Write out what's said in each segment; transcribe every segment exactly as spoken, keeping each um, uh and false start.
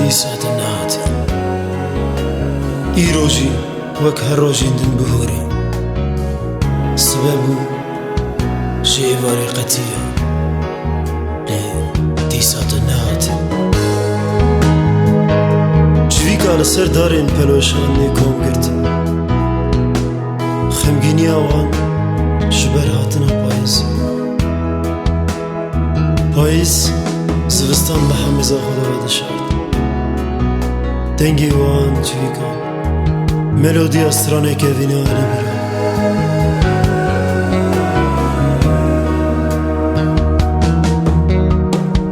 Dîsa tu nehatî. Îro jî wek her rojên din bihûrî. Sibe bû, ji êvarê qetiya. Lê dîsa tu nehatî. Çivîka li ser darên peloşanê kom girtin. Xemgîniya wan ji ber hatina payîzê. Payîz, zivistan bi hemîza xwe de vedişart. Dengê wan çivîkan, melodiya straneke vîna li bîra.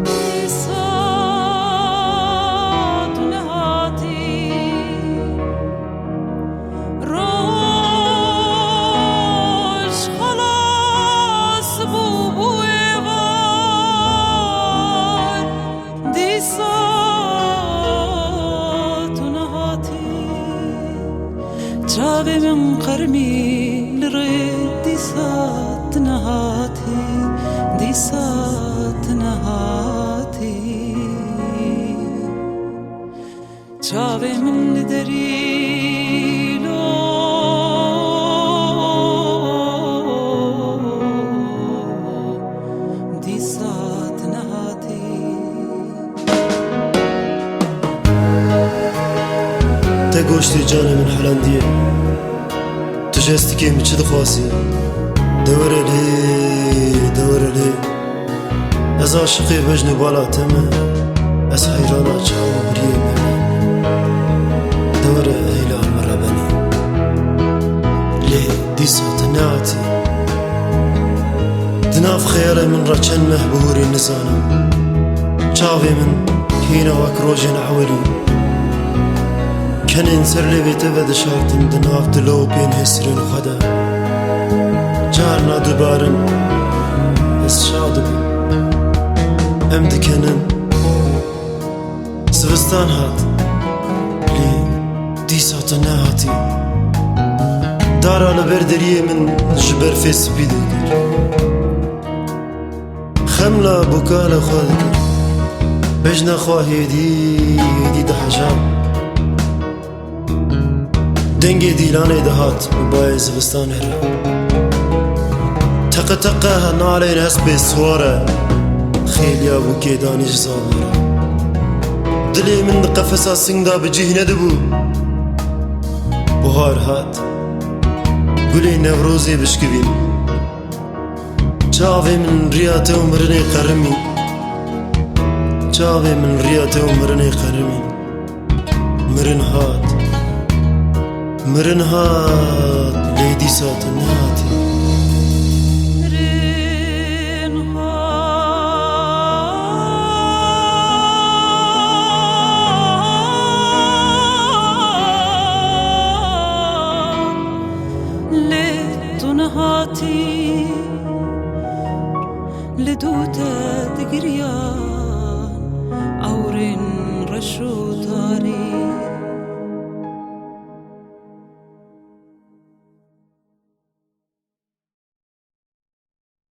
Dîsa tu nehatî. Roj xelas bû, bû êvar, dîsa tu nehatî. Çavê min qermî li rê, dîsa tu nehatî, dîsa tu nehatî. Çavê min li derî lo, dîsa tu nehatî. Te goştê canê min helandiye. Tu ji hestikê min çi dixwazî? De were lê, de were lê. Ez aşiqê bejn û bala te me, ez heyrana çawa biriyê me. De were heyla min re benî. Lê dîsa tu nehatî. Di nav xeyalê min re çend meh bihûrî nizanim. Çavê min hîna wek rojên ewilî. Kenên ser lêvê te vedişartin di nav dilo û pên hêsirên xwe de. Carna dibarin, ez şa dibim. Em dikenin. Zivistan hat. Lê dîsa tu nehatî. Dara li ber deriyê min ji berfê spî dikir. Xemla bûka li xwe dikir. Bejna xwe hêdî, hêdî dihejam. Dengê dîlanê dihat bi bayê zivistanê re. Teqe teqe nalên hespê siwar e. Xêliya bûkê danî ji zava re. Dilê min di qefesa sing de bi cih nedibû. Buhar hat. Gulê Newrozê bişkivîn. Çavê min riya te û mirinê qerimî. Çavê min riya te û mirinê qerimî. Mirin hat. Mirin hat. Lê dîsa tu nehatî. Mirin hat. Lê tu nehatî. Li dû te digiriyan ewrên reş û tarî.